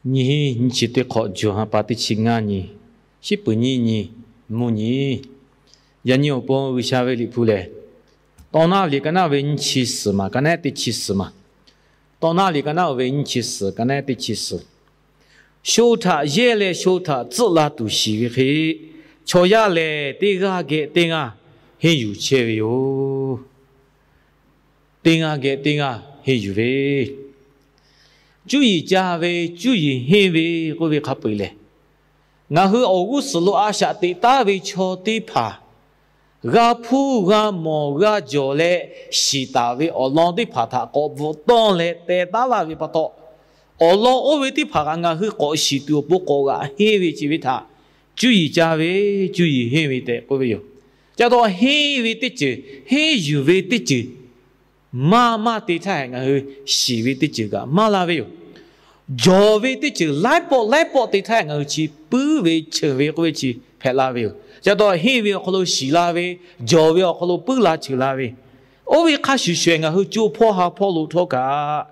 Nyiˇ hinˉ nyiˇ chi teˇ hk'awꞈ, June ha pa teˇ chi ngaˇ nyi, shiˉ peuˍ nyiˇ nyi, mvuhˇ nyi. Yaꞈ nyi awˬ pon G'uiˬsha ve Liꞈ hpu lehˬ, Tawˇ naˉ liꞈ ka naˉ ve nyiˇ chi suhˍ maˬ, ka naˉ teˇ chi suhˍ maˬ. Tawˇ naˉ liꞈ ka naˉ ve nyiˇ chi suhˍ, ka naˉ teˇ chi suhˍ. Sho htaꞈ yehˇ leh sho htaꞈ tcuhˆ la tuˬ shiˍ ve hk'e, chaw yaˇ lehˬ teˇ g'aˇ geh teˇ g'aˇ henˇ yuˬ chehˇ ve yoˬ. Teˇ g'aˇ geh teˇ g'aˇ henˇ yuˬ ve, cuˇ yiˍ ca ve, cuˇ yiˍ henˇ ve k'oˆ ve hk'a peu-eˬ lehˬ, ngaˬ hui awˬ g'uˇ suhˍ lo a shaꞈ teꞈ taˉ ve chaw teˇ hpaˍ g'a hpuˇ g'a mawˬ g'a jawˬ leh shiˍ taˍ ve awˬ lawn teˇ hpaˍ htaꞈ k'awꞈ bvuhꞈ tawˇ leh teh taˉ laˇ ve pa taw, awˬ lawn oˇ ve teˇ hpaˍ kaꞈ ngaˬ hui k'awꞈ shiˍ tuˬ awˬ pon k'awꞈ g'aꞈ henˇ ve chi ve htaꞈ cuˇ yiˍ ca ve, cuˇ yiˍ henˇ ve tehꞈ k'oˆ ve yoˬ. Ca taw henˇ ve teˇ ceuˬ, henˇ yuˬ ve teˇ ceuˬ maˇ maˇ te htaˇ ngaˬ hui shiˍ ve teˇ ceuˬ kaꞈ maˇ la ve yoˬ. Jawˬ ve teˇ ceuˬ laiˉ pawˆ laiˉ pawˆ te htaˇ ngaˬ hui chi puiˉ ve cheuˬ ve k'oˆ ve chi hpehꞈ la ve yoˬ. Ca taw henˇ ve awˬ hk'aw lo shiˍ la ve, jawˬ ve awˬ hk'aw lo puiˉ la cheuˬ la ve, oˇ ve hk'a shuˍ shuˍ ngaˬ hui co hpawˇ ha hpawˇ lo htawˇ kaꞈ,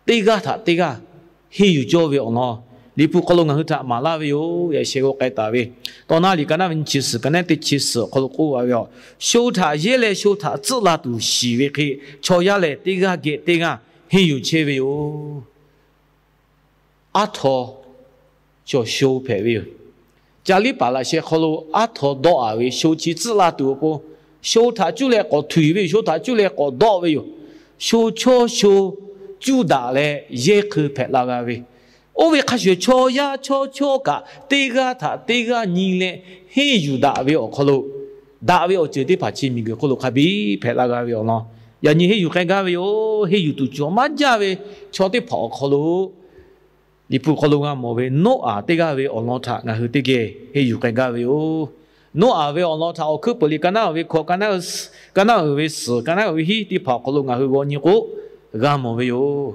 teˇ g'aˇ htaꞈ teˇ g'aˇ henˇ yuˬ cawˇ ve awˬ lawn Liꞈ hpu hk'aw lo ngaˬ hui htaꞈ maˍ laˇ ve yoˬ. Yaꞈ sheh g'aw k'ai taˍ ve, Tawˇ naˉ liꞈ ka naˉ ve nyiˇ chi suhˍ, ka naˉ teˇ chi suhˍ awˬ hk'aw lo k'oˆ a ve, sho htaꞈ yehˇ leh sho htaꞈ tcuhˆ la tuˬ shiˍ ve hk'e, chaw yaˇ lehˬ teˇ g'aˇ geh teˇ g'aˇ henˇ yuˬ chehˇ ve yoˬ. Aˉ htaw cawˬ sho hpehꞈ ve yoˬ. Caˇ liˉ paˍ laꞈ sheh hk'aw lo aˉ htaw dawˆ a ve sho chi tcuhˆ la tuˬ awˬ pon, sho htaꞈ cuˇ leh k'awꞈ htuiˍ ve yoˬ. Sho htaꞈ cuˇ leh k'awꞈ dawˆ ve yoˬ. Sho chawˇ sho cuˇ daꞈ leh yehˇ hk'eun hpehꞈ la g'a ve, oˇ ve hk'a shuˍ chaw yaˇ chawˇ chawˇ kaꞈ teˇ g'aˇ htaꞈ teˇ g'aˇ nyi leh henˇ yuˬ daꞈ ve awˬ hk'aw lo, daꞈ ve awˬ ceuˬ teˇ hpaˍ chi miˬguiˬ hk'oˆ lo hk'a biˇ hpehꞈ la g'a ve awˬ lawn, yaꞈ nyi henˇ yuˬ k'ai gaˇ ve yoˬ. Henˇ yuˬ tuˬ cawˬ maˇ jaˇ ve chaw teˇ hpaˍ awˬ hk'aw lo Liꞈ hpu hk'aw lo g'a mawˬ ve Noˉaꞈ teˇ g'aˇ ve awˬ lawn htaꞈ ngaˬ hui teˇ geh henˇ yuˬ k'ai gaˇ ve yoˬ. Noˉaꞈ ve awˬ lawn htaꞈ Awˬ hkuiˉ peuˬ liꞈ ka naˉ uiˍ ve hkawꞈ, ka naˉ uiˍ ve suhˍ, ka naˉ uiˍ ve hiˉ teˇ hpaˍ awˬ hk'aw lo ngaˬ hui g'aw nyi k'o g'a mawˬ ve yoˬ.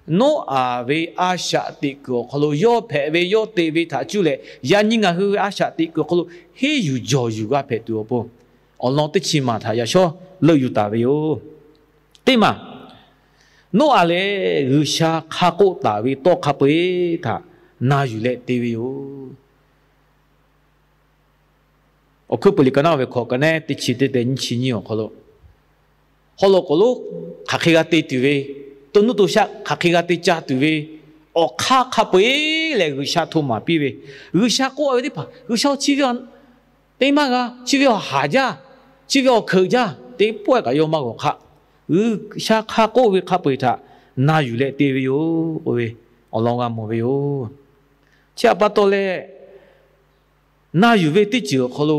Noˉaꞈ ve a shaꞈ teꞈ kuiˬ awˬ hk'aw lo yawˇ hpehꞈ ve yawˇ te ve htaꞈ cuˇ leh yaꞈ nyi ngaˬ hui ve a shaꞈ teꞈ kuiˬ awˬ hk'aw lo henˇ yuˬ jawˬ yuˬ g'a hpehꞈ tuˬ awˬ pon, awˬ lawn teˇ chi maˬ htaꞈ yaꞈ shawˉ leuˆ yuˬ taˍ ve yoˬ. Teˇ maˬ, Noˉaꞈ lehˬ G'uiˬsha hk'a k'oˆ taˍ ve tawˇ hk'a peu-eˬ htaꞈ na yuˬ leh te ve yoˬ. Awˬ hkuiˉ peuˬ liꞈ ka naˉ uiˍ ve hkawꞈ, ka naˉ teˇ chi teˇ tehꞈ nyiˇ chi nyiˇ awˬ hk'aw lo, haw loꞈ k'oˍ lonˉ hk'aˬ hk'e g'a te tuˬ ve, to nuˇ to shaˆ hk'aˬ hk'e g'a te ca tuˬ ve, awˬ hk'aˇ hk'a peu-eˬ lehˬ G'uiˬsha hto maˍ piˇ ve, G'uiˬsha k'oˆ a ve teˇ hpaˍ, G'uiˬsha chi ve teˇ maˇ g'a, chi ve awˬ haˍ jaˇ, chi ve awˬ hkeuꞈ jaˇ, teˇ pawˆ kaꞈ yawˇ maˇ g'awˬ hk'aˆ. G'uiˬsha hk'a k'oˆ ve hk'a peu-eˬ htaꞈ na yuˬ leh te ve yoˬ k'oˆ ve awˬ lawn g'a mawˬ ve yoˬ. Chi htaꞈ pa taw leh, na yuˬ ve teˇ ceuˬ awˬ hk'aw lo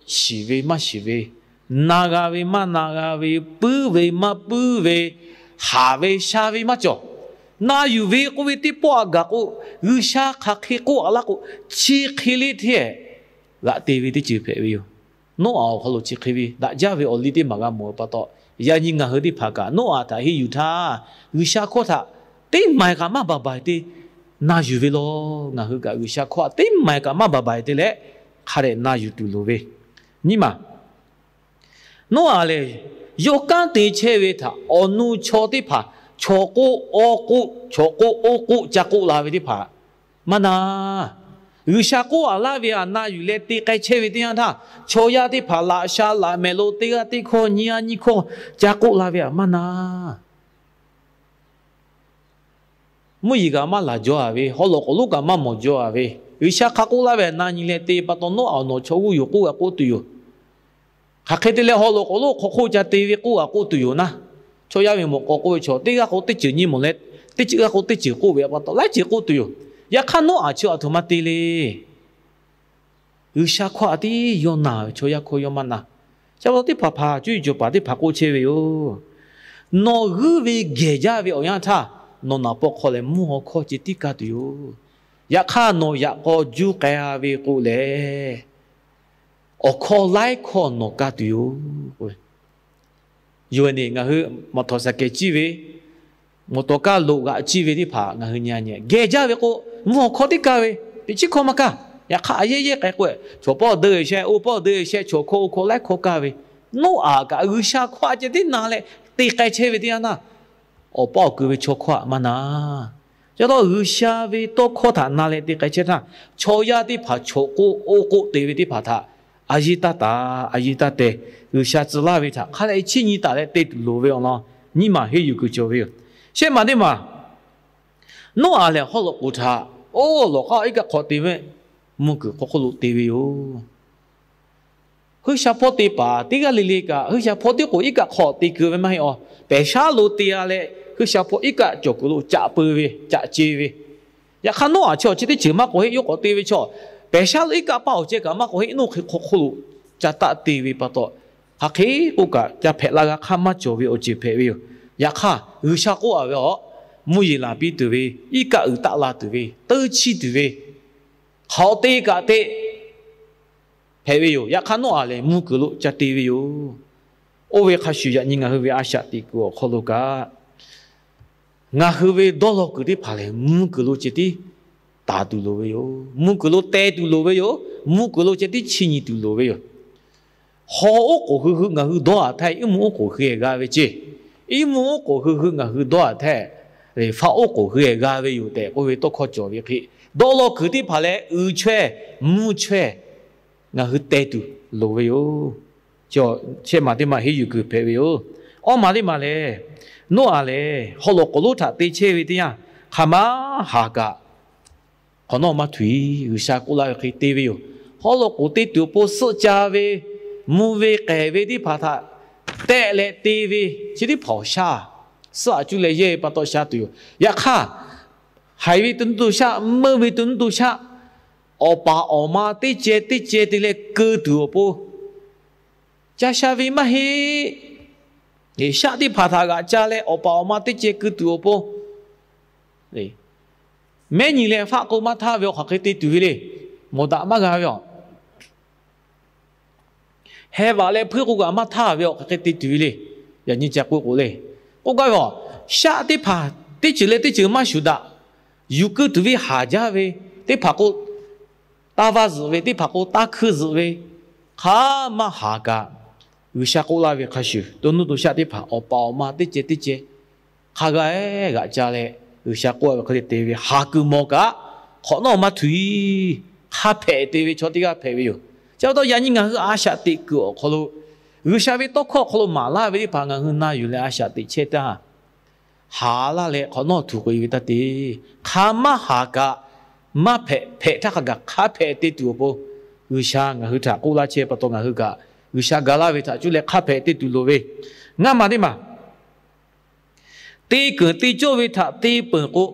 shiˍ ve maˇ shiˍ ve, na g'a ve maˇ na g'a ve, puiˉ ve maˇ puiˉ ve, haˍ ve sha ve maˇ cawˬ. Na yuˬ ve k'oˆ ve teˇ pawˆ a gaˬ k'o, G'uiˬsha hk'aˬ hk'e k'oˆ a laˇ k'o, chi hk'e le hteˇ g'aꞈ te ve teˇ ceuˬ hpehꞈ ve yoˬ. Noˉaꞈ awˬ hk'aw lo chi hk'e ve daꞈ jaˇ ve awˬ liˇ teˇ maˬ g'a mawˬ ve pa taw, yaꞈ nyi ngaˬ hui teˇ hpaˍ kaꞈ Noˉaꞈ htaꞈ henˇ yuˬ htaˇ, G'uiˬsha hkawˇ htaꞈ teˇ maˬ kaꞈ maˇ baˬ baˬ te na yuˬ ve law. Ngaˬ hui kaꞈ G'uiˬsha hkawˇ htaꞈ teˇ maˬ kaꞈ maˇ baˬ baˬ te leh hk'a dehꞈ na yuˬ tuˬ loˍ ve. Nyiˇ maˬ, Noˉaꞈ lehˬ yawˇ kanˉ te chehˇ ve htaꞈ awˬ nu chaw teˇ hpaˍ chaw k'oˆ awˇ k'oˆ, chaw k'oˆ oˇ k'oˆ ca k'oˆ la ve teˇ hpaˍ maˇ na. G'uiˬsha k'oˆ a laˇ ve htaꞈ na yuˬ leh te k'ai chehˇ ve teˇ yanˇ htaˇ, chaw yaˇ teˇ hpaˍ laꞈ sha laꞈ mehˍ lo teˇ g'aˇ teˇ hkawˇ nyiˇ g'aˇ nyiˇ hkawˇ ca k'oˆ la ve htaꞈ maˇ na. Mvuhˇ yeˬ kaꞈ maˇ laˬ jaw a ve, haw loꞈ k'oˍ lonˉ kaꞈ maˇ mawˬ jaw a ve, G'uiˬsha hk'a k'oˆ laˇ ve htaꞈ na nyi leh te pa taw Noˉaꞈ awˬ nawˬ chaw g'uˇ yoˬ k'oˆ g'a k'oˆ tuˬ yoˬ. Hk'aˬ hk'e te leh haw loꞈ k'oˍ lonˉ hk'aw hk'oˆ ca te ve k'oˆ g'a k'oˆ tuˬ yoˬ naˉ, chaw yaˇ ve mawꞈ k'aw k'oˆ ve chaw teˇ g'aˇ k'o teˇ ceuˬ nyi mawˬ leh, teˇ ceuˬ g'aˇ k'o teˇ ceuˬ k'oˆ ve pa taw laiˉ ceuˬ k'oˆ tuˬ yoˬ. Yaꞈ hk'aˇ Noˉaꞈ chi a htoꞈ ma te le. G'uiˬsha hkawˇ htaꞈ tiˉ yawˇ na ve, chaw yaˇ hkawˇ yawˇ maˇ na. Chi pa taw teˇ hpaˍ hpaˍ cuˇ yiˍ cawˬ paˍ teˇ hpaˍ k'oˆ chehˇ ve yoˬ. Nawˬ g'uiˇ ve gehˬ jaˇ ve awˬ yanˇ htaˇ, nawˬ naꞈ paw hk'aw lehˬ mvuhˇ haw hkawˇ ceh tiˉ kaˇ tuˬ yoˬ. Yaꞈ hk'aˇ nawˬ yaꞈ k'aw juˇ k'ai a ve k'o lehˬ, awˬ hkawˇ laiˉ hkawˇ nawˬ kaˇ tuˬ yoˬ. Yoˬ, ngaˬ hui mawˬ tawˍ saˍ kehˬ ciˇ ve, mawˬ tawˍ kaˇ loꞈ g'aꞈ ciˇ ve teˇ hpaˍ ngaˬ hui nyi a nyi gehˬ jaˇ ve k'o, mvuhˇ haw hkawˇ tiˉ kaˇ ve, teꞈ chiˉ hkawˇ maˇ kaˇ. Yaꞈ hk'aˇ a yehˉ yehˉ k'ai k'o, chaw pawˆ deu sheh, oˇ pawˆ deu sheh, chaw hkawˇ oˇ hkawˇ laiˉ hkawˇ kaˇ ve, Noˉaꞈ kaꞈ G'uiˬsha hkawˇ a ceh tiˉ na leh te k'ai chehˇ ve teˇ yanˇ htaˇ, awˬ paˇ awˬ kui ve chaw hkawˇ htaꞈ maˇ na. Ca taw G'uiˬsha ve tawˇ hkawˇ htaꞈ na leh te k'ai chehˇ htaˇ, chaw yaˇ teˇ hpaˍ choˬ k'oˆ oˇ k'oˆ te ve teˇ hpaˍ htaꞈ a yiˇ taˇ taˍ, a yiˇ taˇ teh, G'uiˬsha tcuh laˇ ve htaꞈ hk'a dehꞈ chiˇ nyi taˍ leh te tuˬ loˍ ve awˬ lawn nyiˇ maˬ henˇ yuˬ kuiˬ cawˬ ve yoˬ. Shehˆ maˬ teˇ maˬ, Noˉaꞈ lehˬ haw loꞈ k'oˍ htaꞈ oˇ lawˬ k'aˇ iˉ kaˆ hk'aw te ve, mvuhˇ kuiˬ hk'aw hk'oˆ lo te ve yoˬ. Hui sha hpawˇ te paˍ teˇ g'aˇ le le kaꞈ, hui sha hpawˇ tiˉ k'o iˉ kaˆ hk'aw te keu ve maˇ heˆ a. Pehˬ shaˉ lo te-a leh, hui sha hpawˇ iˉ kaˆ cawˬ kuiˬ lo caꞈ peu ve, caꞈ ce ve. Yaꞈ hk'aˇ, Noˉaꞈ chi awˬ chi teˇ ceuˬ maˇ k'oˆ heˆ, yawˇ k'awꞈ te ve chaw, pehˬ shaˉ lo iˉ kaˆ paˇ awˬ ceh kaꞈ maˇ k'oˆ heˆ, Noˉaꞈ hk'e hk'aw hk'oˆ lo ca taˆ te ve pa taw, hk'aˬ hk'e k'oˆ kaꞈ ca hpehꞈ la g'a hk'aˇ maˇ cawˬ ve awˬ ceuˬ hpehꞈ ve yoˬ. Yaꞈ hk'aˇ, G'uiˬsha k'oˆ-a ve, a, mvuhˇ yeˬ laˬ piˇ tuˬ ve, iˉ kaˆ uiˍ taˆ la tuˬ ve, teuˇ chiˇ tuˬ ve, hk'aˬ te kaꞈ te hpehꞈ ve yoˬ. Yaꞈ hk'aˇ, Noˉaꞈ lehˬ mvuhˇ kuiˬ lo ca te ve yoˬ. Oˇ ve hk'a shuˍ, yaꞈ nyi ngaˬ hui ve a shaꞈ teꞈ kuiˬ awˬ hk'aw lo kaꞈ, ngaˬ hui ve dawˇ law kuiˬ teˇ hpaˍ lehˬ mvuhˇ kuiˬ lo ceh tiˉ taˍ tuˬ loˍ ve yoˬ. Mvuhˇ kuiˬ lo teh tuˬ loˍ ve yoˬ. Mvuhˇ kuiˬ lo ceh tiˉ chiˇ nyi tuˬ loˍ ve yoˬ. Haw oˉ k'oˍ hui hui ngaˬ hui dawˇ-a htaˇ, iˉ mvuhˇ oˉ k'oˍ hui-e g'a ve ceˇ. Iˉ mvuhˇ oˉ k'oˍ hui hui ngaˬ hui dawˇ-a htaˇ, faˆ oˉ k'oˍ hui-e g'a ve yoˬ tehꞈ k'oˆ ve tawˇ hkawˇ cawˬ ve hk'e, dawˇ law kuiˬ teˇ hpaˍ leh uiˍ chaweh, mvuhˇ chaweh ngaˬ hui teh tuˬ loˍ ve yoˬ. Shehˆ maˬ teˇ maˬ henˇ yuˬ kuiˬ hpehꞈ ve yoˬ. Awˇ maˬ teˇ maˬ lehˬ, Noˉaꞈ lehˬ haw loꞈ k'oˍ lonˉ htaꞈ te chehˇ ve teˇ yanˇ, hk'aˬ ma haˍ kaꞈ hk'awꞈ nawˉ maˇ htuꞈ-i. G'uiˬsha k'oˆ laˇ ve hk'e te ve yoˬ. Haw loꞈ k'oˍ te tuˬ awˬ pon suhˆ ca ve, mvuh ve k'ehˬ ve teˇ hpaˍ htaꞈ tehˆ leh te ve, chi teˇ hpaˍ awˬ shaˉ suhˆ aꞈ cuˇ leh yehˇ ve pa taw sha tuˬ yoˬ. Yaꞈ hk'aˇ, haiˬ ve to nuˇ to shaˆ, meuˇ ve to nuˇ to shaˆ, awˬ paˍ awˬ ma teˇ ceh teˇ ceh te leh keu tuˬ awˬ pon, ca sha ve maˇ heˆ. Shaˆ teˇ hpaˍ htaꞈ g'aꞈ ca leh awˬ paˍ awˬ ma teˇ ceh keu tuˬ awˬ pon, mehˉ nyi leh faˆ k'o maˇ htaˇ ve awˬ hk'aˬ hk'e te tuˬ ve le. Mawˬ daꞈ maˇ g'a ve a. Heh vaꞈ leh hpuiˇ k'o kaꞈ maˇ htaˇ ve awˬ hk'aˬ hk'e te tuˬ ve le. Yaꞈ nyi ca k'oˆ k'o le, k'oˆ gaˇ ve a, shaˆ teˇ hpaˍ teˇ ceuˬ leh teˇ ceuˬ maˇ shuˍ daꞈ. Yuˬ keu tuˬ ve haˍ jaˇ ve, teˇ hpaˍ k'o taˇ vaˇ zuhꞈ ve, teˇ hpaˍ k'o taˇ hkuiˇ zuhꞈ ve, hk'aˬ maˇ haˍ kaꞈ, G'uiˬsha k'oˆ laˇ ve hk'a shuˍ, to nuˇ to shaˆ teˇ hpaˍ awˬ paˍ awˬ ma teˇ ceh teˇ ceh hk'a g'a-e g'aꞈ ca leh, G'uiˬsha k'oˆ laˇ ve hk'a te ve haˍ kuiˬ mawˬ kaꞈ, hk'awꞈ nawˉ maˇ htuꞈ-i. Hk'a hpehꞈ te ve chaw teˇ g'aˇ hpehꞈ ve yoˬ. Chi pa taw yaꞈ nyi ngaˬ hui a shaꞈ teꞈ kuiˬ awˬ hk'aw lo, G'uiˬsha ve tawˇ hkawˇ awˬ hk'aw lo maˍ laˇ ve teˇ hpaˍ ngaˬ hui na yuˬ leh a shaꞈ teꞈ chehˇ htaˇ, haˍ laˇ leh hk'awꞈ nawˉ htuꞈ k'oꞈ-e ve taˇ te. Hk'aˬ maˇ haˍ kaꞈ, maˇ hpehꞈ hpehꞈ htaˇ hk'a gaˬ hk'a hpehꞈ te tuˬ awˬ pon, G'uiˬsha ngaˬ hui htaꞈ k'oˆ laˇ chehˇ pa taw ngaˬ hui kaꞈ, G'uiˬsha ga laˇ ve htaꞈ cuˇ leh hk'a hpehꞈ te tuˬ loˍ ve. Ngaˇ maˬ teˇ maˬ, te keunˍ te cawˇ ve htaꞈ te peuˬ k'o,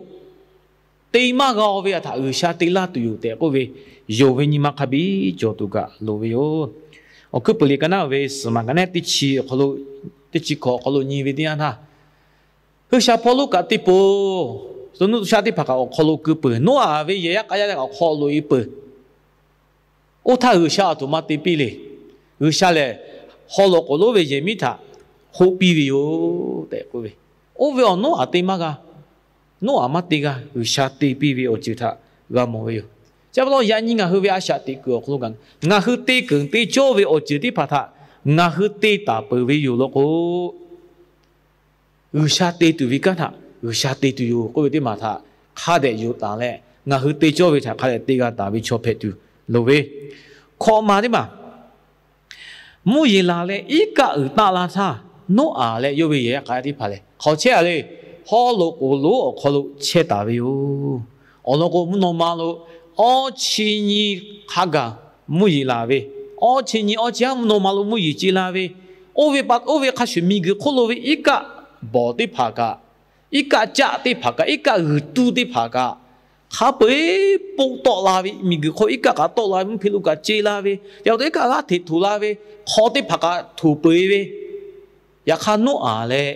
te maˇ g'a-o ve htaꞈ G'uiˬsha te laˇ tuˬ yoˬ tehꞈ k'oˆ ve, yonˍ ve nyi ma hk'a biˇ cawˬ tuˬ kaꞈ loˍ ve yoˬ. Awˬ hkuiˉ peuˬ liꞈ ka naˉ ve suhˍ maˬ ka naˉ teˇ chi awˬ hk'aw lo, teˇ chi hkawꞈ awˬ hk'aw lo nyi ve teˇ yanˇ htaˇ, G'uiˬsha hpawˇ lonˉ kaꞈ te peuˬ, to nuˇ to shaˆ teˇ hpaˍ kaꞈ awˬ hk'aw lo keu peuˬ, Noˉaꞈ ve yehˬ yaˇ k'a yaˇ leh awˬ hk'aw lo-e peuˬ. Oˇ htaˇ G'uiˬsha aˬ htoꞈ ma te piˇ le. G'uiˬsha lehˬ, haw loꞈ k'oˍ lonˉ ve yehˬ miˉ htaꞈ hoˆ piˇ ve yoˬ tehꞈ k'oˆ ve. Oˇ ve awˬ Noˉaꞈ te maˇ g'a. Noˉaꞈ maˇ te g'a. G'uiˬsha te piˇ ve awˬ ceuˬ htaꞈ g'a mawˬ ve yoˬ. Chi pa taw yaꞈ nyi ngaˬ hui ve a shaꞈ teꞈ kuiˬ awˬ hk'aw lo kaꞈ, ngaˬ hui te keunˍ te cawˇ ve awˬ ceuˬ teˇ hpaˍ htaꞈ ngaˬ hui te taˍ peuˬ ve yoˬ law k'o, G'uiˬsha te tuˬ ve kanˉ htaꞈ G'uiˬsha te tuˬ yoˬ k'oˆ ve teˇ maˬ htaꞈ hk'a dehꞈ yonˍ taˍ leh, ngaˬ hui te cawˇ ve htaꞈ hk'a dehꞈ te g'a taˍ ve chaw hpehꞈ tuˬ loˍ ve. Hkawꞈ maˬ teˇ maˬ, mvuhˇ yeˬ laˬ leh iˉ kaˆ uiˍ taˆ la htaˇ, Noˉaꞈ leh yawˇ ve yehˬ yaˇ k'a yaˇ teˇ hpaˍ lehˬ hk'aˬ chehˇ-a le. Haw loꞈ k'oˍ lonˉ awˬ hk'aw lo chehˇ taˍ ve yoˬ. Awˬ lawn k'o, mvuhˇ naw ma lo awˇ chi nyi hk'a gaˬ mvuhˇ yeˬ laˬ ve, awˇ chi nyi awˇ chi haˉ mvuhˇ naw ma lo mvuhˇ yeˬ ce la ve, oˇ ve pa oˇ ve hk'a shuˍ miˬguiˬ hk'oˆ lo ve iˉ kaˆ bawˬ teˇ hpaˍ kaꞈ, iˉ kaˆ caˆ teˇ hpaˍ kaꞈ, iˉ kaˆ g'uiˬ tuˇ teˇ hpaˍ kaꞈ, hk'a peu-eˬ poˆ tawˆ la ve, miˬguiˬ hk'oˆ iˉ kaˆ k'aꞈ tawˆ la ve, mvuhˇ hpe lo kaꞈ ce la ve, yaꞈ pa taw iˉ kaˆ g'aˇ hteꞈ htoꞈ la ve, hk'aw teˇ hpaˍ kaꞈ htoꞈ peu-eˬ ve. Yaꞈ hk'aˇ, Noˉaꞈ leh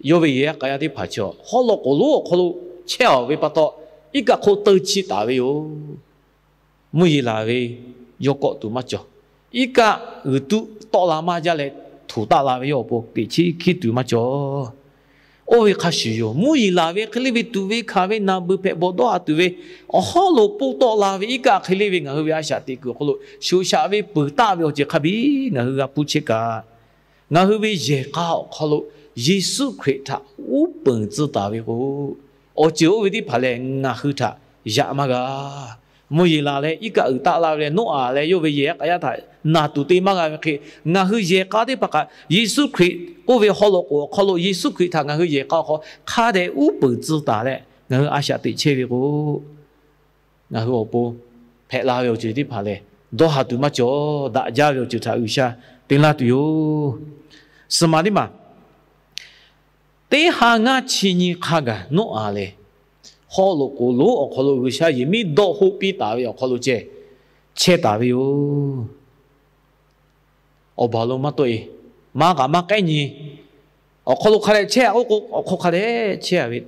yawˇ ve yehˬ yaˇ k'a yaˇ teˇ hpaˍ chaw haw loꞈ k'oˍ lonˉ awˬ hk'aw lo chehˇ-a ve pa taw, iˉ kaˆ hk'oˆ teuˇ chiˇ taˍ ve yoˬ. Mvuhˇ yeˬ laˬ ve yawˇ kawˆ tuˬ maˇ cawˬ. Iˉ kaˆ g'uiˬ tuˇ tawˆ la maˇ jaˇ leh htoꞈ taˆ la ve yawˇ awˬ pon teꞈ chiˉ hkiˉ tuˬ maˇ cawˬ. Oˇ ve hk'a shuˍ yoˬ. Mvuhˇ yeˬ laˬ ve hk'e le ve tuꞈ ve hkanˍ ve naˬ beuˬ hpehꞈ bawˬ dawˇ-a tuˬ ve, awˬ hawˉ lo poˆ tawˆ la ve iˉ kaˆ hk'e le ve ngaˬ hui ve a shaꞈ teꞈ kuiˬ awˬ hk'aw lo shoꞈ shaꞈ ve peuˬ taˆ ve awˬ ceuˬ hk'a biˇ ngaˬ hui g'a hpuˇ chehˇ kaꞈ, ngaˬ hui ve yehˬ k'a awˬ hk'aw lo Yeˍsuˆ Hkriꞈ htaꞈ uˉ peunˍ tcuh taˍ ve k'o, awˬ ceuˬ oˇ ve teˇ hpaˍ lehˬ ngaˬ hui htaꞈ yaꞈ maˇ g'a. Mvuhˇ yeˬ laˬ leh iˉ kaˆ uiˍ taˆ la ve lehˬ, Noˉaꞈ leh yawˇ ve yehˬ k'a yaˇ htaꞈ naˬ tuˬ te maˇ g'a ve hk'e, ngaˬ hui yehˬ k'a teˇ hpaˍ kaꞈ Yeˍsuˆ Hkriꞈ k'oˆ ve haw loꞈ k'oˍ awˬ hk'aw lo Yeˍsuˆ Hkriꞈ htaꞈ ngaˬ hui yehˬ k'a awˬ hk'aw hk'a dehꞈ uˉ peunˍ tcuh taˍ leh ngaˬ hui a shaꞈ teꞈ chehˇ ve k'o, ngaˬ hui awˬ pon hpehꞈ la ve awˬ ceuˬ teˇ hpaˍ lehˬ, dawˇ haˍ tuˬ maˇ cawˬ. Daꞈ jaˇ ve awˬ ceuˬ htaꞈ G'uiˬsha te laˇ tuˬ yoˬ. Suhˍ maˬ teˇ maˬ, teˇ ha ngaˇ chi nyi hk'a gaˬ Noˉaꞈ lehˬ, haw loꞈ k'oˍ lonˉ awˬ hk'aw lo G'uiˬsha yehˬ miˉ dawˆ hoˆ piˇ taˍ ve awˬ hk'aw lo ceh chehˇ taˍ ve yoˬ. Awˬ baˬ lo maˇ tawˆ e, maˇ kaꞈ maˇ k'ehˉ nyi, awˬ hk'aw lo hk'a dehꞈ chehˇ-a k'oˆ k'o, awˬ hk'aw hk'a dehꞈ chehˇ-a ve,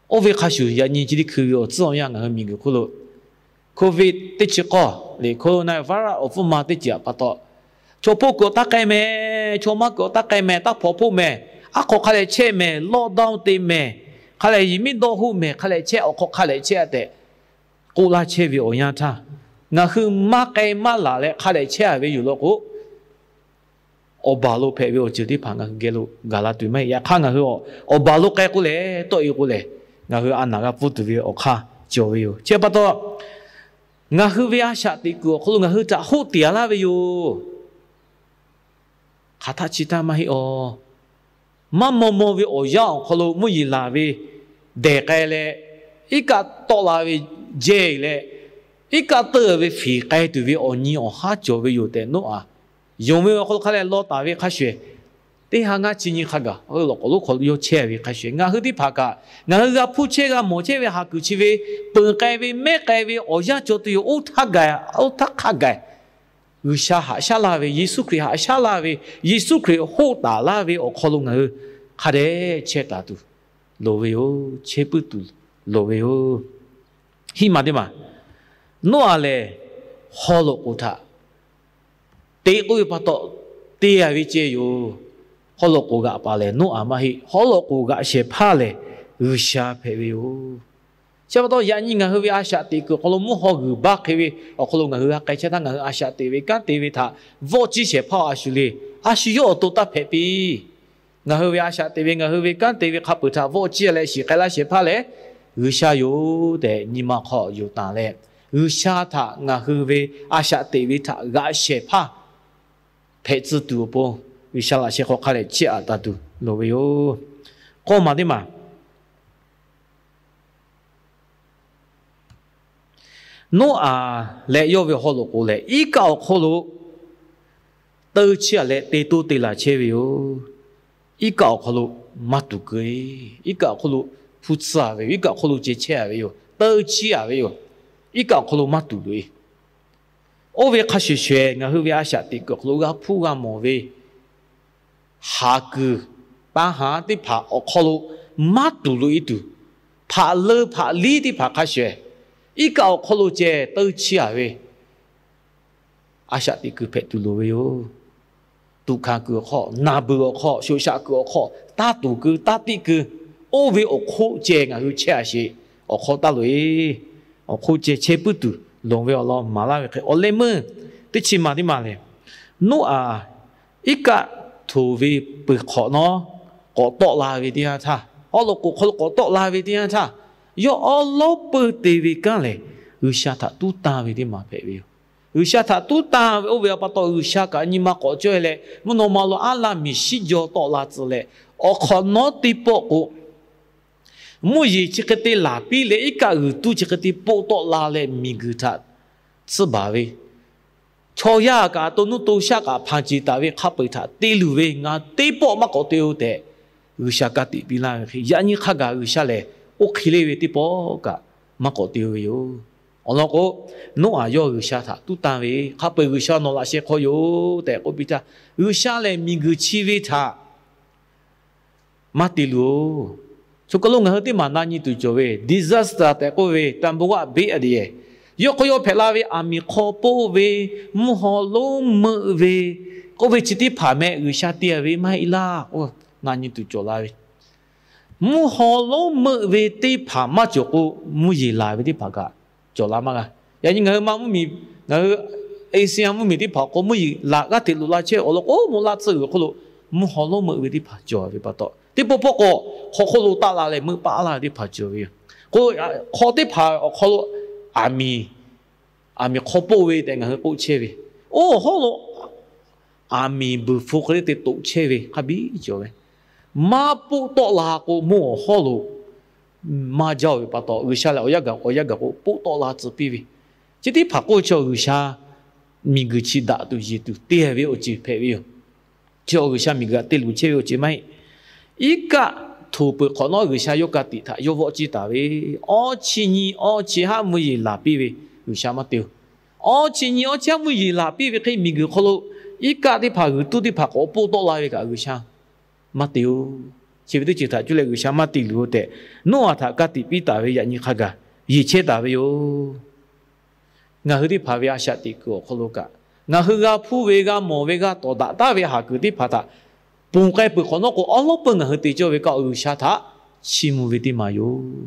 oˇ ve hk'a shuˍ yaꞈ nyi chi teˇ hkui ve awˬ tcuhˉ awˬ yanˇ ngaˬ hui miˬguiˬ hk'oˆ lo Covid teˇ chi k'awˇ leh coronavirus awˬ hpfuhˇ ma teˇ ceuˬ pa taw, chaw hpoˆ kuiˬ awˬ taˇ k'ai mehˍ, chaw maˇ kuiˬ awˬ taˇ k'ai mehˍ, taˇ hpawnˬ hpoˆ mehˍ, aˉ hk'aw hk'a dehꞈ chehˇ mehˍ, lockdown te mehˍ, hk'a dehꞈ yehˬ miˉ dawˆ hoˆ mehˍ, hk'a dehꞈ chehˇ, awˬ hk'aw hk'a dehꞈ chehˇ-a tehꞈ k'oˆ laˇ chehˇ ve awˬ yanˇ htaˇ, ngaˬ hui maˇ k'ai maˇ laˬ leh hk'a dehꞈ chehˇ-a ve yoˬ law k'o, awˬ baˬ lo hpehꞈ ve awˬ ceuˬ teˇ hpaˍ ngaˬ hui geh lo gaˬ la tuˬ maˇ heˆ. Yaꞈ hk'aˇ ngaˬ hui awˬ baˬ lo k'ai k'o lehˬ, tawˆ e k'o lehˬ, ngaˬ hui a naˬ g'a pfuhˇ tuˬ ve awˬ hk'aˇ cawˬ ve yoˬ. Chi pa taw, ngaˬ hui ve a shaꞈ teꞈ kuiˬ awˬ hk'aw lo ngaˬ hui htaꞈ hoˆ tiˍ-a laˇ ve yoˬ. Hk'aˬ htaˆ chi htaˇ maˇ heˆ-aˬ. Maˇ maw maw ve awˬ yanˇ awˬ hk'aw lo mvuhˇ yeˬ laˬ ve dehˬ k'ai leh, iˉ kaˆ tawˆ la ve jehˇ leh, iˉ kaˆ teuˆ ve fiˍ k'ai tuˬ ve awˬ nyi awˬ haˉ cawˬ ve yoˬ tehꞈ Noˉaꞈ yonˍ ve awˬ hk'aw lo hk'a leh law taˍ ve hk'a shuˍ, teˇ ha ngaˇ chi nyi hk'a gaˬ haw loꞈ k'oˍ lonˉ hk'aw lo yawˇ chehˇ ve hk'a shuˍ, ngaˬ hui teˇ hpaˍ kaꞈ ngaˬ hui g'a hpuˇ chehˇ g'a mawˬ chehˇ ve ha kuiˬ chi ve peuˬ k'ai ve mehˉ k'ai ve awˬ yanˇ cawˬ tuˬ yoˬ. Oˇ htaˇ gaˬ, oˇ htaˇ hk'a gaˬ G'uiˬsha haꞈ shaˉ laˇ ve, Yeˍsuˆ Hkriꞈ haꞈ shaˉ laˇ ve, Yeˍsuˆ Hkriꞈ hoˆ taˍ laˇ ve awˬ hk'aw lo ngaˬ hui hk'a dehꞈ chehˇ taˍ tuˬ loˍ ve yoˬ. Chehˇ puiˉ tuˬ loˍ ve yoˬ. Hiˆ maˬ teˇ maˬ, Noˉaꞈ lehˬ haw loꞈ k'oˍ htaꞈ te k'oˆ ve pa taw, te-a ve ceh yoˬ. Haw loꞈ k'oˍ g'aꞈ paˍ lehˬ Noˉaꞈ maˇ heˆ. Haw loꞈ k'oˍ g'aꞈ shehˍ hpaˇ lehˬ G'uiˬsha hpehꞈ ve yoˬ. Chi pa taw yaꞈ nyi ngaˬ hui ve a shaꞈ teꞈ kuiˬ awˬ hk'aw lo mvuhˇ haw g'uiˬ baˇ hk'e ve awˬ hk'aw lo ngaˬ hui g'a k'ai chehˇ htaˇ, ngaˬ hui a shaꞈ teꞈ ve kanˉ te ve htaꞈ vawˆ ciˇ shehˍ hpaˇ a shu le. A shu yawˇ awˬ to taˇ hpehꞈ piˇ. Ngaˬ hui ve a shaꞈ teꞈ ve, ngaˬ hui ve kanˉ te ve hk'a peuˬ htaꞈ vawˆ ciˇ leh shiˍ k'ai laˇ shehˍ hpaˇ lehˬ G'uiˬsha yoˬ tehꞈ nyi ma hk'aw yonˍ taˍ leh, G'uiˬsha htaꞈ ngaˬ hui ve a shaꞈ teꞈ ve htaꞈ g'aꞈ shehˍ hpaˇ hpehꞈ tcuh tuˬ awˬ pon G'uiˬsha laꞈ sheh hk'aw hk'a dehꞈ chiˇ aꞈ taˍ tuˬ loˍ ve yoˬ. K'awˇ maˬ teˇ maˬ, Noˉaꞈ leh yawˇ ve haw loꞈ k'oˍ lehˬ iˉ kaˆ awˬ hk'aw lo teuˇ chiˇ-a leh te toˇ te laˬ chehˇ ve yoˬ. Iˉ kaˆ awˬ hk'aw lo maˇ tuˍ keu-e. Iˉ kaˆ awˬ hk'aw lo hpu tsuhˇ-a ve yoˬ. Iˉ kaˆ awˬ hk'aw lo ceh chehˇ-a ve yoˬ. Teuˇ chiˇ-a ve yoˬ. Iˉ kaˆ awˬ hk'aw lo maˇ tuˍ loꞈ-e. Oˇ ve hk'a shuˍ shuˍ ngaˬ hui ve a shaꞈ teꞈ kuiˬ awˬ hk'aw lo g'a hpuˇ g'a mawˬ ve haˍ kuiˬ, taˇ haˍ teˇ hpaˍ awˬ hk'aw lo maˇ tuˍ loꞈ-e tuˬ, hpaꞈ leu hpaꞈ liˇ teˇ hpaˍ hk'a shuˍ, iˉ kaˆ awˬ hk'aw lo ceh teuˇ chiˇ-a ve a shaꞈ teꞈ kuiˬ hpehꞈ tuˬ loˍ ve yoˬ. Tuꞈ hkanˍ kuiˬ awˬ hk'aw, naˬ beuˬ awˬ hk'aw, shoꞈ shaꞈ kuiˬ awˬ hk'aw, taˇ tuˍ keu taˇ tiˆ keu, oˇ ve awˬ hk'oˆ ceh ngaˬ hui chehˇ-a sheˍ. Awˬ hk'aw taˇ loꞈ-e. Awˬ hk'oˆ ceh chehˇ puiˉ tuˬ loˍ ve awˬ lawn maˍ laˇ ve hk'e, awˬ leh meuˇ teˇ chi maˬ teˇ maˬ lehˬ, Noˉaꞈ iˉ kaˆ htoꞈ ve peuˬ hk'awꞈ nawˉ k'awꞈ tawˆ la ve teˇ yanˇ htaˇ, haw loꞈ k'oˍ hk'aw lo k'awꞈ tawˆ la ve teˇ yanˇ htaˇ, yawˇ awˉ lawˉ peuˇ te ve kanˉ lehˬ, G'uiˬsha htaꞈ tuˉ tanˇ ve teˇ maˬ hpehꞈ ve yoˬ. G'uiˬsha htaꞈ tuˉ tanˇ ve oˇ ve pa taw, G'uiˬsha kaꞈ nyi ma k'awꞈ cawˇ leh, mvuhˇ naw ma lo aˉ laˇ miˬ shiˉ jaw tawˆ la tcuh leh, awˬ hk'awꞈ nawˉ teˇ pawˆ k'o, mvuhˇ yeˬ chi hk'e te laˬ piˇ leh, iˉ kaˆ g'uiˬ tuˇ chi hk'e te poˆ tawˆ la leh, miˬguiˬ htaꞈ tsuhˇ baˬ ve, chaw yaˇ kaꞈ to nuˇ to shaˆ kaꞈ hpanˍ ceˬ taˍ ve hk'a peu-eˬ htaꞈ te luˬ ve, ngaˬ teˇ pawˆ maˇ k'awꞈ te-o tehꞈ, G'uiˬsha ka tiꞈ piˇ laˇ ve hk'e, yaꞈ nyi hk'a gaˬ G'uiˬsha lehˬ, oˇ hk'e le ve teˇ pawˆ kaꞈ maˇ k'awꞈ te-o ve yoˬ. Awˬ lawn k'o, Noˉaꞈ yawˇ G'uiˬsha htaꞈ tuˉ tanˇ ve, hk'a peu-eˬ G'uiˬsha nawˬ laꞈ sheh hk'aw yoˬ tehꞈ k'oˆ piˇ htaˇ, G'uiˬsha lehˬ miˬguiˬ chi ve htaꞈ maˇ te luˬ-oˬ. Chi kaˬ lo ngaˬ hui teˇ maˬ na nyi tuˬ cawˬ ve disaster tehꞈ k'oˆ ve, သဘာဝ ဘေးအန္တရာယ် yawˇ hk'aw yawˇ hpehꞈ la ve aˬ miˍ hk'aw poˆ ve, mvuhˇ haw lonˉ meuˆ ve, k'oˆ ve chi teˇ hpaˍ meh G'uiˬsha te-a ve maˇ heˆ laˇ k'o, na nyi tuˬ cawˬ la ve. Mvuhˇ haw lonˉ meuˆ ve teˇ hpaˍ maˇ cawˬ k'o, mvuhˇ yeˬ laˬ ve teˇ hpaˍ kaꞈ cawˬ la maˇ g'a. Yaꞈ nyi ngaˬ hui ma mvuhˇ miˬ, ngaˬ hui Asia mvuhˇ miˬ teˇ hpaˍ k'o, mvuhˇ yeˬ laˬ g'aˇ hteꞈ loꞈ la chehˇ. Awˬ lawn k'o, mvuhˇ laˇ tcuhˇ g'uiˬ hk'oˆ lo mvuhˇ haw lonˉ meuˆ ve teˇ hpaˍ cawˬ ve pa taw, Teˇ pawˆ pawˆ k'o, hk'aw hk'oˆ lo taˆ la leh meuˆ paˆ laˇ ve teˇ hpaˍ cawˬ ve yoˬ. K'o, hk'aw teˇ hpaˍ awˬ hk'aw lo aˬ miˍ, aˬ miˍ hk'aw poˆ ve tehꞈ ngaˬ hui k'oˆ chehˇ ve, oˇ hawˉ lo aˬ miˍ buiˬ hpu hk'e le te toꞈ chehˇ ve hk'a biˇ cawˬ ve. Maˇ poˆ tawˆ la k'o, mvuhˇ awˬ hawˉ lo maˇ jaˇ-oˬ ve pa taw, G'uiˬsha lehˬ awˬ yanˇ gaˬ awˬ yanˇ gaˬ k'o poˆ tawˆ la tcuh piˇ ve. Chi teˇ hpaˍ k'oˆ ve chi G'uiˬsha miˬguiˬ chi daꞈ tuˬ yeˬ tuˬ te ve awˬ ceuˬ hpehꞈ ve yoˬ. Chi G'uiˬsha miˬguiˬ htaꞈ te luˬ chehˇ ve awˬ ceuˬ maˇ heˆ. Iˉ kaˆ htoꞈ peuˬ hk'awꞈ nawˉ G'uiˬsha yawˇ ka tiꞈ htaꞈ yawˇ vawˆ ciˇ taˍ ve, awˇ chi nyi awˇ chi haˉ mvuhˇ yeˬ laˬ piˇ ve G'uiˬsha maˇ te-oˬ. Awˇ chi nyi awˇ chi haˉ mvuhˇ yeˬ laˬ piˇ ve hk'e miˬguiˬ hk'aw lo iˉ kaˆ teˇ hpaˍ g'uiˬ tuˇ teˇ hpaˍ k'awꞈ poˆ tawˆ la ve kaꞈ G'uiˬsha maˇ te-oˬ. Chi ve teˇ ceuˬ htaꞈ cuˇ leh G'uiˬsha maˇ te luˬ-oˬ tehꞈ, Noˉaꞈ htaꞈ ka tiꞈ piˇ taˍ ve yaꞈ nyi hk'a gaˬ yeˬ chehˇ taˍ ve yoˬ. Ngaˬ hui teˇ hpaˍ ve a shaꞈ teꞈ kuiˬ awˬ hk'aw lo kaꞈ, ngaˬ hui g'a hpuˇ ve, g'a mawˬ ve, g'a tawˍ daꞈ taˉ ve haˍ kuiˬ teˇ hpaˍ htaꞈ ponˬ k'ai peuˬ hk'awꞈ nawˉ k'o, awˉ lawˉ peu ngaˬ hui te cawˇ ve kaꞈ G'uiˬsha htaꞈ chiˇ mvuh ve teˇ maˬ yoˬ.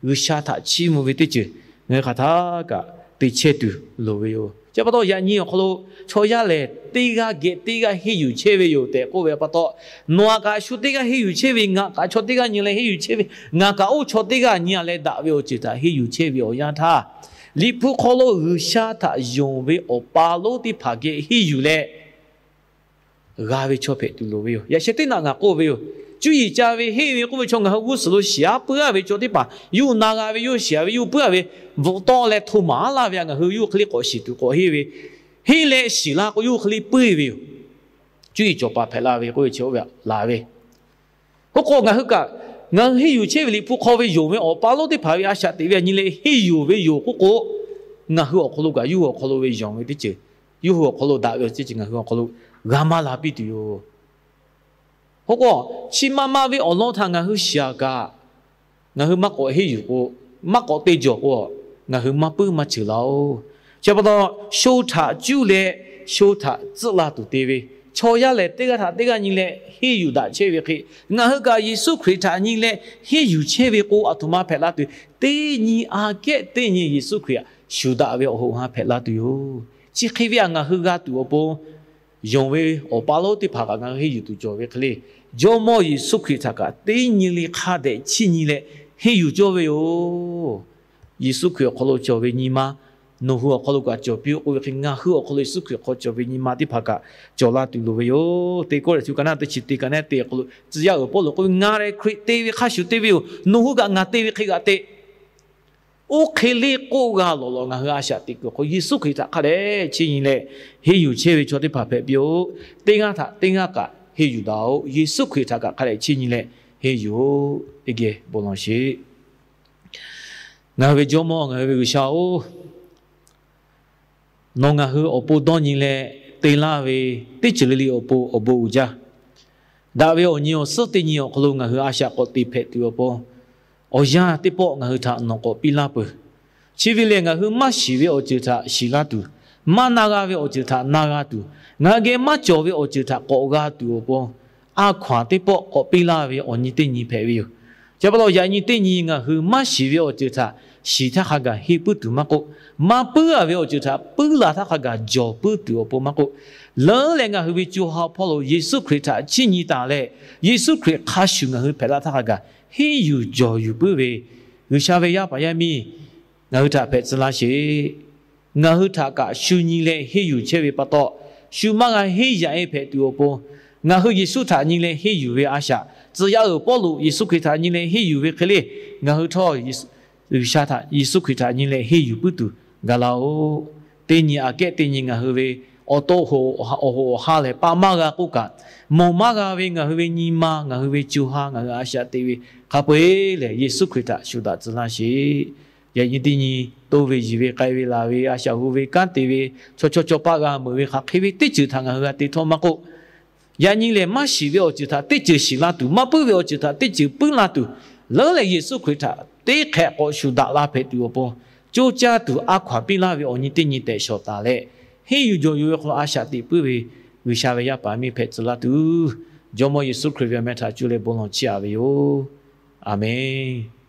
G'uiˬsha htaꞈ chiˇ mvuh ve teˇ ceuˬ ngaˬ hui hk'aˬ htaˇ kaꞈ te chehˇ tuˬ loˍ ve yoˬ. Chi pa taw yaꞈ nyi awˬ hk'aw lo chaw yaˇ lehˬ teˇ g'aˇ geh teˇ g'aˇ henˇ yuˬ chehˇ ve yoˬ tehꞈ k'oˆ ve pa taw, nawˬ aꞈ kaꞈ shu teˇ g'aˇ henˇ yuˬ chehˇ ve, ngaˬ kaꞈ chaw teˇ g'aˇ nyi leh henˇ yuˬ chehˇ ve, ngaˬ kaꞈ oˇ chaw teˇ g'aˇ nyi-a leh daꞈ ve awˬ ceuˬ htaꞈ henˇ yuˬ chehˇ ve awˬ yanˇ htaˇ, Liꞈ hpu hk'aw lo G'uiˬsha htaꞈ yonˍ ve awˬ pa lonˉ teˇ hpaˍ geh henˇ yuˬ leh g'a ve chaw hpehꞈ tuˬ loˍ ve yoˬ. Yaꞈ sheh teˇ naꞈ ngaˬ k'oˆ ve yoˬ. Cuˇ yiˍ ca ve henˇ ve k'oˆ ve chaw ngaˬ hui g'uˇ suhˍ lo shiˍ-aˉ puiˉ-a ve chaw teˇ hpaˍ, yawˇ hui na g'a ve, yawˇ hui shiˍ-a ve, yawˇ hui puiˉ-a ve, bvuhꞈ tawˆ leh hto maˍ-aˉ laˇ ve htaꞈ ngaˬ hui yawˇ hui hk'e le k'awꞈ shiˍ tuˬ k'awꞈ henˇ ve, henˇ leh shiˍ la k'o yawˇ hui hk'e le puiˉ ve yoˬ. Cuˇ yiˍ cawˬ paˍ hpehꞈ la ve k'oˆ ve chi oˇ ve laˬ ve Oˇ k'o ngaˬ hui kaꞈ, ngaˬ hui henˇ yuˬ chehˇ ve Liꞈ hpu hk'aw ve yonˍ ve awˬ pa lonˉ teˇ hpaˍ ve a shaꞈ teꞈ ve aꞈ nyi leh henˇ yuˬ ve yoˬ k'oˆ k'o, ngaˬ hui awˬ hk'aw lo kaꞈ yawˇ hui awˬ hk'aw lo ve yonˍ ve teˇ ceuˬ, yawˇ hui awˬ hk'aw lo daꞈ ve awˬ ceuˬ ngaˬ hui awˬ hk'aw lo g'a maˇ la piˇ tuˬ yoˬ. Oˇ k'o, chi ma ma ve awˬ lawn htaꞈ ngaˬ hui shiˍ-a kaꞈ, ngaˬ hui maˇ k'awꞈ henˇ yuˬ k'o, maˇ k'awꞈ te jawˬ k'o, ngaˬ hui maˇ puiˉ maˇ ceuˬ laˇ-oˬ. Chi pa taw, sho htaꞈ cuˇ leh sho htaꞈ tcuhˆ la tuˬ te ve, chaw yaˇ lehˬ teˇ g'aˇ htaꞈ teˇ g'aˇ nyi leh henˇ yuˬ daꞈ chehˇ ve hk'e, ngaˬ hui kaꞈ Yeˍsuˆ Hkriꞈ htaꞈ nyi leh henˇ yuˬ chehˇ ve k'o, aˬ htoꞈ ma hpehꞈ la tuˬ, teˇ nyi aꞈ kehˉ teˇ nyi Yeˍsuˆ Hkriꞈ shuˍ daꞈ ve awˬ hoꞈ ha hpehꞈ la tuˬ yoˬ. Chi hk'e ve htaꞈ ngaˬ hui g'a tuˬ awˬ pon, yonˍ ve awˬ pa lonˉ teˇ hpaˍ kaꞈ ngaˬ hui henˇ yuˬ tuˬ cawˬ ve hk'e le, Jawˇmawˇ Yeˍsuˆ Hkriꞈ htaꞈ kaꞈ teˇ nyi le hk'a dehꞈ chiˇ nyi leh henˇ yuˬ cawˇ ve yoˬ. Yeˍsuˆ Hkriꞈ awˬ hk'aw lo cawˬ ve nyi ma nawˬ hui awˬ hk'aw lo kaꞈ cawˬ piˇ-oˆ k'oˆ ve hk'e, ngaˬ hui awˬ hk'aw lo Yeˍsuˆ Hkriꞈ hk'aw cawˬ ve nyi ma teˇ hpaˍ kaꞈ cawˬ la tuˬ loˍ ve yoˬ. Teˇ Kawˇrenˍhtuˆ ka naˆ teˇ chi teˇ ka naˆ te awˬ hk'aw lo tcuh yaˇ awˬ Pawˇluꞈ k'oˆ ve, Ngaˬ lehˬ Hkriꞈ te ve hk'a shuˍ te ve yoˬ. Nawˬ hui kaꞈ ngaˬ te ve hk'e g'aꞈ te. Oˇ hk'e le k'oˆ g'a lawˬ lawˬ ngaˬ hui a shaꞈ teꞈ kuiˬ hk'aw Yeˍsuˆ Hkriꞈ htaꞈ hk'a dehꞈ chiˇ nyi leh henˇ yuˬ chehˇ ve chaw teˇ hpaˍ hpehꞈ piˇ-oˆ. Teˇ g'aˇ htaꞈ teˇ g'aˇ kaꞈ henˇ yuˬ daꞈ-oꞈ. Yeˍsuˆ Hkriꞈ htaꞈ kaꞈ hk'a dehꞈ chiˇ nyi leh henˇ yuˬ-oꞈ. Teˇ geh bon lawˬ sheˍ. Ngaˬ hui ve Jawˇmawˇ, ngaˬ hui ve G'uiˬsha-oˬ, nawˬ ngaˬ hui awˬ pon dawˇ nyi leh te laˇ ve teˇ ceuˬ le le awˬ pon awˬ bon uiˍ jaˇ. Daꞈ ve awˬ nyi awˬ suhˉ teˇ nyi awˬ hk'aw lo ngaˬ hui a shaꞈ k'awꞈ te hpehꞈ tuˬ awˬ pon, awˬ yanˇ teˇ pawˆ ngaˬ hui htaꞈ nawˬ k'awꞈ piˇ laˇ peuˬ. Chi ve lehˬ, ngaˬ hui maˇ shiˍ ve awˬ ceuˬ htaꞈ shiˍ laˇ tuˬ, maˇ na g'a ve awˬ ceuˬ htaꞈ na g'a tuˬ, ngaˬ hui geh maˇ cawˬ ve awˬ ceuˬ htaꞈ k'awꞈ g'a tuˬ awˬ pon, a hkaw-anˬ teˇ pawˆ k'awꞈ piˇ laˇ ve awˬ nyi teˇ nyi hpehꞈ ve yoˬ. Chi pa taw, yaꞈ nyi teˇ nyi ngaˬ hui maˇ shiˍ ve awˬ ceuˬ htaꞈ shiˍ htaˇ hk'a gaˬ henˇ puiˉ tuˬ maˇ k'oˆ, maˇ puiˉ-a ve awˬ ceuˬ htaꞈ puiˉ la htaˇ hk'a gaˬ jawˬ puiˉ tuˬ awˬ pon maˇ k'oˆ, leuˉ leh ngaˬ hui ve co ha hpawˇ lo Yeˍsuˆ Hkriꞈ htaꞈ chiˇ nyi taˍ leh, Yeˍsuˆ Hkriꞈ hk'a shuˍ ngaˬ hui hpehꞈ la htaˇ hk'a gaˬ henˇ yuˬ jawˬ yuˬ puiˉ ve G'uiˬsha ve yaˇ paˍ yaˇ miˇ, ngaˬ hui htaꞈ hpehꞈ tcuh laˇ sheˍ. Ngaˬ hui htaꞈ kaꞈ shu nyi leh henˇ yuˬ chehˇ ve pa taw, shu maˇ g'a henˇ yaꞈ-e hpehꞈ tuˬ awˬ pon, ngaˬ hui Yeˍsuˆ htaꞈ nyi leh henˇ yuˬ ve a shaꞈ, tcuh yaˇ uiˍ Pawˇluꞈ Yeˍsuˆ Hkriꞈ htaꞈ nyi leh henˇ yuˬ ve hk'e le, ngaˬ hui htawˇ G'uiˬsha htaꞈ, Yeˍsuˆ Hkriꞈ htaꞈ nyi leh henˇ yuˬ puiˉ tuˬ gaˬ laˇ-oˆ. Teˇ nyi aꞈ kehˉ teˇ nyi ngaˬ hui ve awˬ to awˬ hoꞈ awˬ ha lehˬ pa maˇ g'a k'oˆ kaꞈ, mawˬ maˇ g'a ve ngaˬ hui ve nyi ma, ngaˬ hui ve co ha, ngaˬ hui a shaꞈ teꞈ ve hk'a peu-eˬ lehˬ, Yeˍsuˆ Hkriꞈ htaꞈ shu daꞈ tcuh laˇ sheˍ. Yaꞈ nyi teˇ nyi toˇ ve yiˬ ve k'ai ve laˬ ve a shaꞈ hu ve kanˉ te ve, chaw chaw caw paˆ g'a meuˍ ve hk'aˬ hk'e ve teˇ ceuˬ htaꞈ ngaˬ hui g'a te htawˇ maˇ k'oˆ, yaꞈ nyi lehˬ maˇ shiˍ ve awˬ ceuˬ htaꞈ teˇ ceuˬ shiˍ laˇ tuˬ, maˇ puiˉ ve awˬ ceuˬ htaꞈ teˇ ceuˬ puiˉ laˇ tuˬ, leuˉ leh Yeˍsuˆ Hkriꞈ htaꞈ teˇ hk'ehꞈ k'awꞈ shu daꞈ la hpehꞈ tuˬ awˬ pon, coˇ caˇ tuˬ a hkaw-anˬ piˇ laˇ ve awˬ nyi teˇ nyi tehꞈ shawˍ taˍ leh, henˇ yuˬ jawˬ yuˬ ve hk'aw lo a shaꞈ teꞈ puiˉ ve G'uiˬsha ve yaˇ paˍ miˇ hpehꞈ tcuh laˇ tuˬ, Jawˇmawˇ Yeˍsuˆ Hkriꞈ ve awˬ meh htaꞈ cuˇ leh bon lawˬ chiˇ aꞈ ve yoˬ. Aˬmenˍ.